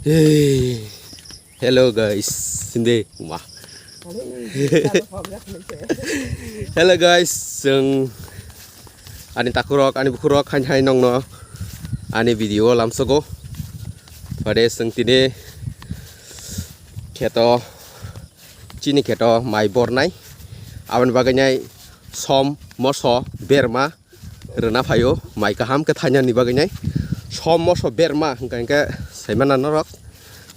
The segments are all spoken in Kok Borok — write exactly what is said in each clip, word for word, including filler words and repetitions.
Hey. Hello guys, sinde ma. Hello guys, chwng ani takhurok, ani bukhurok, hain hain nongno ani video o lamsogo. Pade chwng tini kheto, chini kheto mai bornai. Aboni bagwi nai som, moso, berma, rwna phaio, mai kaham khe thainani bagwi nai. Som moso berma hwnkha hwnkhe saimana norok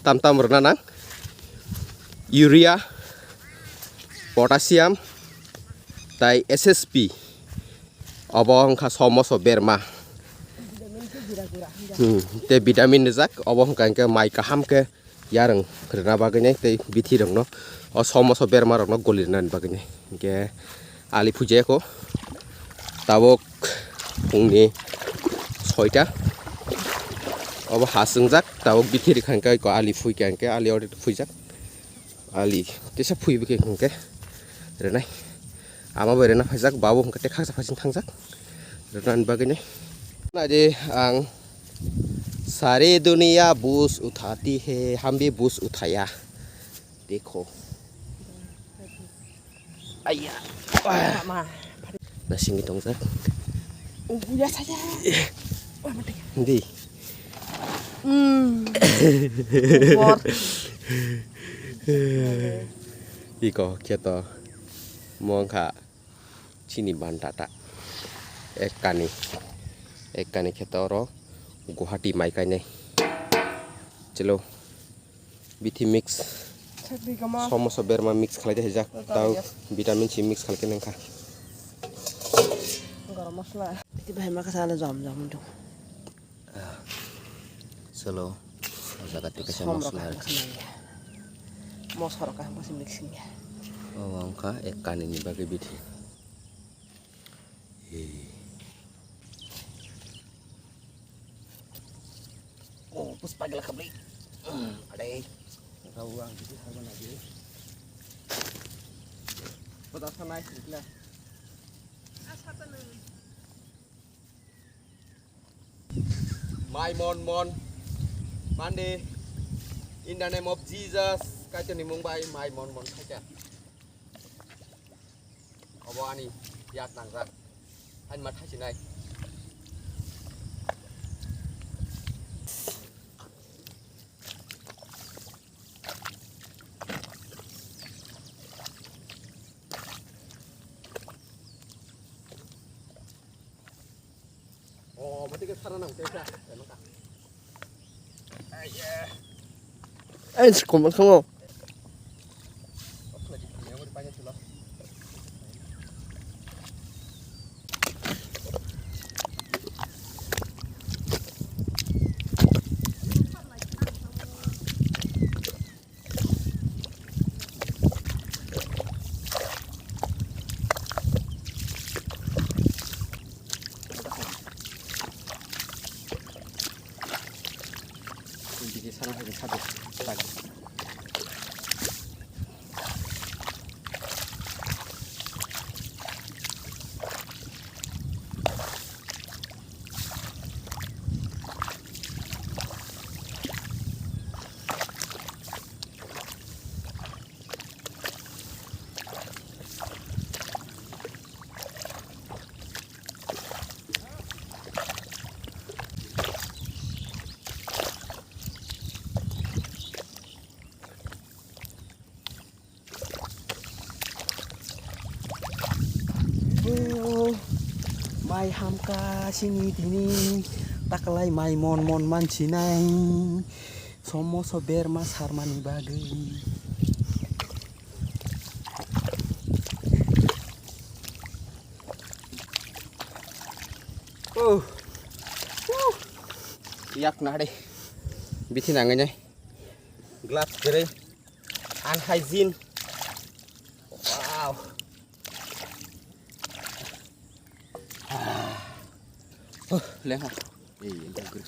tam tam rwna nang. Urea, potassium, tai S S P. Obo wngkha som moso berma. Hmm, tei vitamin rijak, obo hwnkha hwnkhe mai kaham khe yarwng rwna bagwi nai tei bithi rokno, o som moso berma rokno goli rwnani bagwi nai. Hinkhe ali phuijaya kho tabuk phungni soita, obo ha chwngjak, tabuk bithi rwkha hinkhe ko ali phuikha hinkhe ali already phuijak, ali tesa phuibo khe hinkhe rwnai. Ama bai rwna phaijak, babu hwnkhe tei khaksa phaiching thangjak rwnani bagwi nai. Naidi ang, "Sari duniya bus uthati hai, hum bhi bus uthaya." Dekho. Aiya. Mama. Nasingwi tongjak. Oh, ya saya. Wah, mati. Hindi. Hmm. Bor. Iko kheto. Mongkha. Chini ban tata. Ekkani. Ekkani kheto oro Guwahati mai kainai. Chalo. Bithi mix. Som moso berma mix khlai de hijak. Tau vitamin C mix khlai ke nengkha. Garam masala. Iti bahai ma kasa ala jom jom tu. Solo. O jaga te kaisa mosla. Mosla rok kaham kasa mixing ya. O wngkha ek kani ni bagwi bithi. Oh, puspa gila kabli. Adai. Kau ang jadi harga lagi. Kota sana istilah. Mai mon mon. Mande. In the name of Jesus. Kaitor ni mung bai mai mon mon khaika. Obo ani yak nangjak. Ani ma thaisinai. Oh, mati ke sana nang tesa. Aiya. Ai, si komal khango. Oh, mai hamka sini tini taklai mai mon mon mansinai. Somoso berma sarmani bagwi. Oh. Woo. Yak nade. Bithi nangai nai. Gloves kwrwi. Unhygiene. Wow. Ah. Huh, lengha. Eh, yang tak gerak.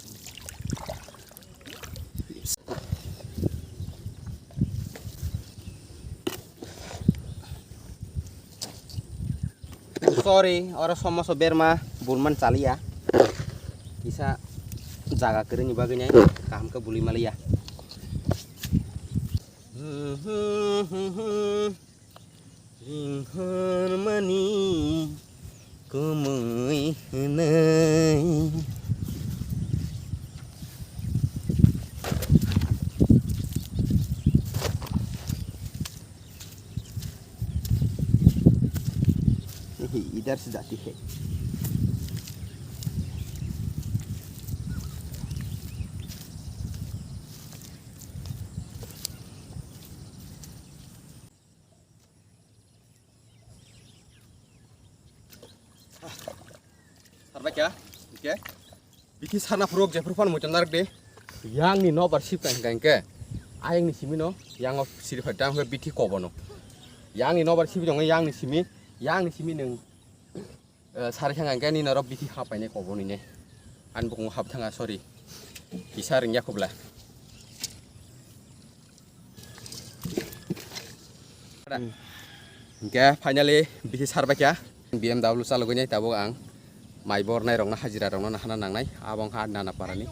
Sorry, oro somoso berma burman chaliya. Kisa jaga kwrwini bagwi nai kaham khe buli maliya. Ringhormani kumui hwnwi. Idhar se jati hai. Sarbai kha, hingke bithi sana phuruk jephru phan muchung narak de. Yang ni nobar sip kang kang ke. Ayang ni simi no, yang o siri phai dang bithi kobono. Yang ni nobar sip jong yang ni simi, yang ni simi nung. Eh, sari thang ang khe nini norok bithi hap painai kobo nini. Ani bukung hap thanga, sorry. Kisa ringya khobla. Hingke finally bithi sarbai kha. B M W chalogwi nai tabuk ang. Mai bornai rokno hajira rokno nahana nangnai. Abo wngkha Nana Parani.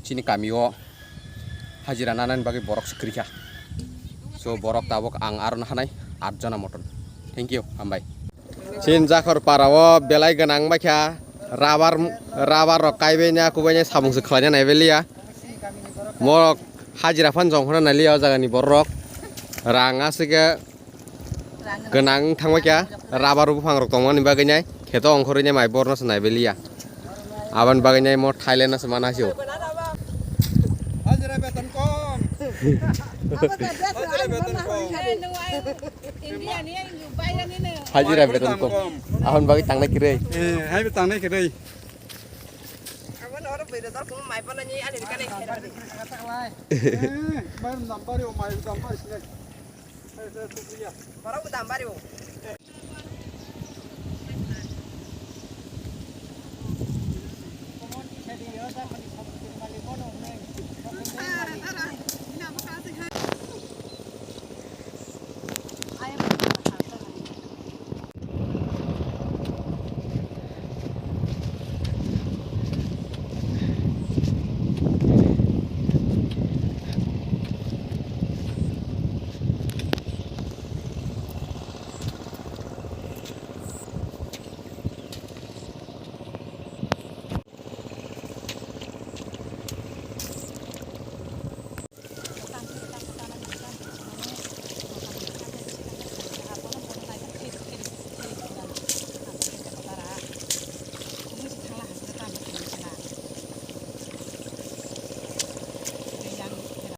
Chini kamio hajira nanani bagwi borok se kwrwi kha. So borok tabuk ang aro nahanai at jona moton. Thank you, hambai. Chin Jakhor para o belai gwnang bai kha, rabar, rabar rok kaibai na kubai na samung se khlai na nai bai liya. Morok hajira phan jong phano nai liya o jaga ni borok rang aswk khe gwnang thang bai kha, rabar buphang rok tong mani bagwi nai kheto ongkhorwi nai mai borno se nai bai liya. Aboni bagwi nai mo Thailand no se mana sio. Hajira beton kom. Hajira beton kom. Hajira beton kom. Ahon bagwi tangnai kwrwi. Eh, hai tangnai kwrwi. Aboni oro bwrwi dol kumu mai panani ani kanai khairok. Eh, mai dam bari o, mai dam bari sinai. Borok bo dam bari o.